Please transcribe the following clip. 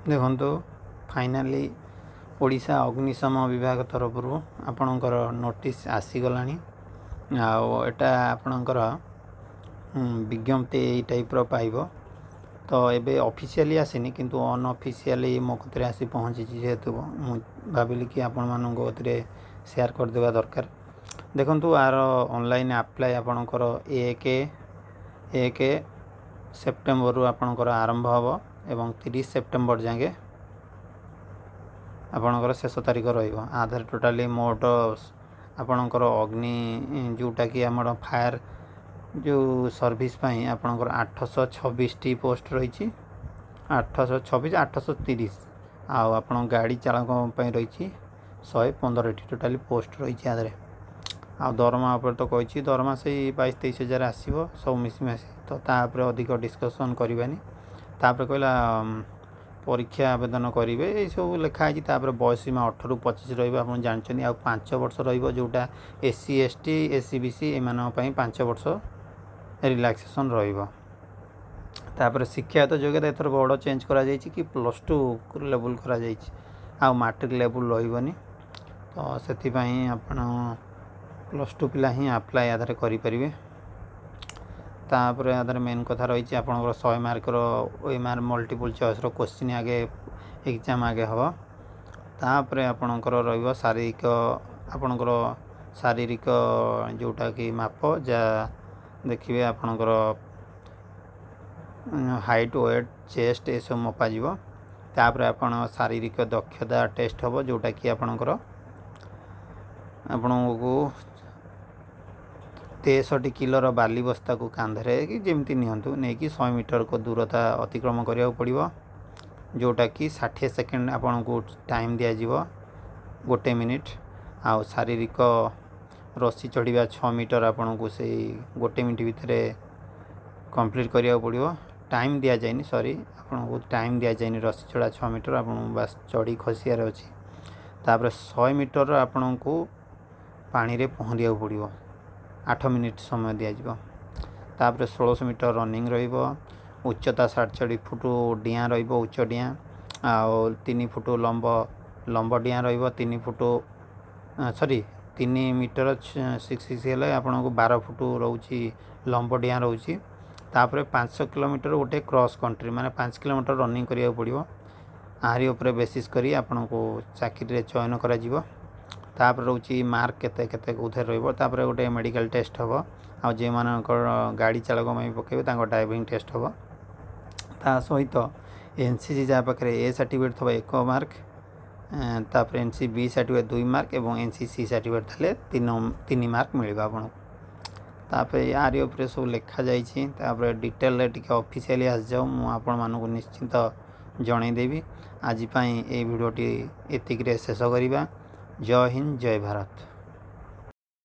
ଦେଖନ୍ତୁ, ଫାଇନାଲି ଓଡ଼ିଶା ଅଗ୍ନିଶମ ବିଭାଗ ତରଫରୁ ଆପଣଙ୍କର ନୋଟିସ୍ ଆସିଗଲାଣି। ଆଉ ଏଇଟା ଆପଣଙ୍କର ବିଜ୍ଞପ୍ତି ଏଇ ଟାଇପ୍ର ପାଇବ। ତ ଏବେ ଅଫିସିଆଲି ଆସିନି, କିନ୍ତୁ ଅନଅଫିସିଆଲି ମୋ କତିରେ ଆସି ପହଞ୍ଚିଛି। ଯେହେତୁ ମୁଁ ଭାବିଲି କି ଆପଣମାନଙ୍କ କତିରେ ସେୟାର କରିଦେବା ଦରକାର। ଦେଖନ୍ତୁ, ଆର ଅନଲାଇନ୍ ଆପ୍ଲାଏ ଆପଣଙ୍କର 1 1 ସେପ୍ଟେମ୍ବରରୁ ଆପଣଙ୍କର ଆରମ୍ଭ ହେବ ଏବଂ 30 ସେପ୍ଟେମ୍ବର ଯାଏଁ ଆପଣଙ୍କର ଶେଷ ତାରିଖ ରହିବ। ଆ ଦେହରେ ଟୋଟାଲି ମୋଟ ଆପଣଙ୍କର ଅଗ୍ନି, ଯେଉଁଟାକି ଆମର ଫାୟାର ଯେଉଁ ସର୍ଭିସ୍ ପାଇଁ ଆପଣଙ୍କର 826ଟି ପୋଷ୍ଟ ରହିଛି, 826, 830। ଆଉ ଆପଣ ଗାଡ଼ି ଚାଳକଙ୍କ ପାଇଁ ରହିଛି 115ଟି ଟୋଟାଲି ପୋଷ୍ଟ ରହିଛି ଆ ଦେହରେ। ଆଉ ଦରମା ଉପରେ ତ କହିଛି, ଦରମା ସେଇ 22-23 ହଜାର ଆସିବ ସବୁ ମିଶିମାଶି। ତ ତା ଉପରେ ଅଧିକ ଡିସ୍କସନ୍ କରିବାନି। ତାପରେ କହିଲା ପରୀକ୍ଷା ଆବେଦନ କରିବେ, ଏଇସବୁ ଲେଖା ହେଇଛି। ତାପରେ ବୟସ ସୀମା 18ରୁ 25 ରହିବ, ଆପଣ ଜାଣିଛନ୍ତି। ଆଉ 5 ବର୍ଷ ରହିବ, ଯେଉଁଟା S C, S T, S E B C ଏମାନଙ୍କ ପାଇଁ 5 ବର୍ଷ ରିଲାକ୍ସେସନ୍ ରହିବ। ତାପରେ ଶିକ୍ଷାଗତ ଯୋଗ୍ୟତା ଏଥର ବଡ଼ ଚେଞ୍ଜ କରାଯାଇଛି କି +2 ଲେବୁଲ୍ କରାଯାଇଛି, ଆଉ ମାଟ୍ରିକ ଲେବୁଲ୍ ରହିବନି। ତ ସେଥିପାଇଁ ଆପଣ +2 ପିଲା ହିଁ ଆପ୍ଲାଏ ଆଧାରେ କରିପାରିବେ। ତାପରେ ଆଧାରେ ମେନ୍ କଥା ରହିଛି ଆପଣଙ୍କର 100 ମାର୍କର ଓଏମ୍ଆର୍ ମଲ୍ଟିପୁଲ୍ ଚଏସ୍ର କୋଶ୍ଚିନ୍ ଆଗେ, ଏକ୍ଜାମ୍ ଆଗେ ହେବ। ତାପରେ ଆପଣଙ୍କର ରହିବ ଶାରୀରିକ, ଆପଣଙ୍କର ଶାରୀରିକ ଯେଉଁଟାକି ମାପ, ଯାହା ଦେଖିବେ ଆପଣଙ୍କର ହାଇଟ୍, ୱେଟ୍, ଚେଷ୍ଟ ଏସବୁ ମପାଯିବ। ତାପରେ ଆପଣ ଶାରୀରିକ ଦକ୍ଷତା ଟେଷ୍ଟ ହେବ, ଯେଉଁଟାକି ଆପଣଙ୍କର ଆପଣଙ୍କୁ 63 କିଲୋର ବାଲି ବସ୍ତାକୁ କାନ୍ଧରେ କି ଯେମିତି ନିଅନ୍ତୁ, ନେଇକି 100 ମିଟରକୁ ଦୂରତା ଅତିକ୍ରମ କରିବାକୁ ପଡ଼ିବ, ଯେଉଁଟାକି 60 ସେକେଣ୍ଡ ଆପଣଙ୍କୁ ଟାଇମ୍ ଦିଆଯିବ, ଗୋଟେ ମିନିଟ୍। ଆଉ ଶାରୀରିକ ରସି ଚଢ଼ିବା 6 ମିଟର ଆପଣଙ୍କୁ ସେଇ ଗୋଟେ ମିନିଟ୍ ଭିତରେ କମ୍ପ୍ଲିଟ୍ କରିବାକୁ ପଡ଼ିବ। ଟାଇମ୍ ଦିଆଯାଇନି, ସରି, ଆପଣଙ୍କୁ ଟାଇମ୍ ଦିଆଯାଇନି। ରସି ଚଢ଼ା 6 ମିଟର ଆପଣଙ୍କୁ ବାସ୍ ଚଢ଼ି ଖସିବାର ଅଛି। ତାପରେ 100 ମିଟର ଆପଣଙ୍କୁ ପାଣିରେ ପହଁରିବାକୁ ପଡ଼ିବ, 8 ମିନିଟ୍ ସମୟ ଦିଆଯିବ। ତାପରେ 1600 ମିଟର ରନିଂ ରହିବ। ଉଚ୍ଚତା 4.5 ଫୁଟ ଡିଆଁ ରହିବ, ଉଚ୍ଚ ଡିଆଁ, ଆଉ 3 ଫୁଟ ଲମ୍ବ ଲମ୍ବ ଡିଆଁ ରହିବ। 3 ଫୁଟ, ସରି, 3 ମିଟର 6 6 ହେଲେ ଆପଣଙ୍କୁ 12 ଫୁଟ ରହୁଛି, ଲମ୍ବ ଡିଆଁ ରହୁଛି। ତାପରେ 5 କିଲୋମିଟର ଗୋଟେ କ୍ରସ୍ କଣ୍ଟ୍ରି, ମାନେ 5 କିଲୋମିଟର ରନିଂ କରିବାକୁ ପଡ଼ିବ। ଆହାରି ଉପରେ ବେସିସ୍ କରି ଆପଣଙ୍କୁ ଚାକିରିରେ ଚୟନ କରାଯିବ। ତାପରେ ରହୁଛି ମାର୍କ କେତେ କେତେ କେଉଁଥିରେ ରହିବ। ତାପରେ ଗୋଟେ ମେଡ଼ିକାଲ ଟେଷ୍ଟ ହେବ। ଆଉ ଯେଉଁମାନଙ୍କର ଗାଡ଼ି ଚାଳକ ପାଇଁ ପକାଇବେ, ତାଙ୍କ ଡ୍ରାଇଭିଂ ଟେଷ୍ଟ ହେବ। ତା ସହିତ ଏନ୍ ସି ସି ଯାହା ପାଖରେ ଏ ସାର୍ଟିଫିକେଟ୍ ଥିବ 1 ମାର୍କ, ତାପରେ N C B certificate 2 mark ଏବଂ ଏନ୍ ସି ସି ସାର୍ଟିଫିକେଟ୍ ଥିଲେ 3 ମାର୍କ ମିଳିବ ଆପଣଙ୍କୁ। ତାପରେ ୟାରି ଉପରେ ସବୁ ଲେଖାଯାଇଛି। ତାପରେ ଡିଟେଲରେ ଟିକେ ଅଫିସିଆଲି ଆସିଯାଉ, ମୁଁ ଆପଣମାନଙ୍କୁ ନିଶ୍ଚିନ୍ତ ଜଣାଇଦେବି। ଆଜି ପାଇଁ ଏଇ ଭିଡ଼ିଓଟି ଏତିକିରେ ଶେଷ କରିବା। ଜୟ ହିନ୍ଦ, ଜୟ ଭାରତ।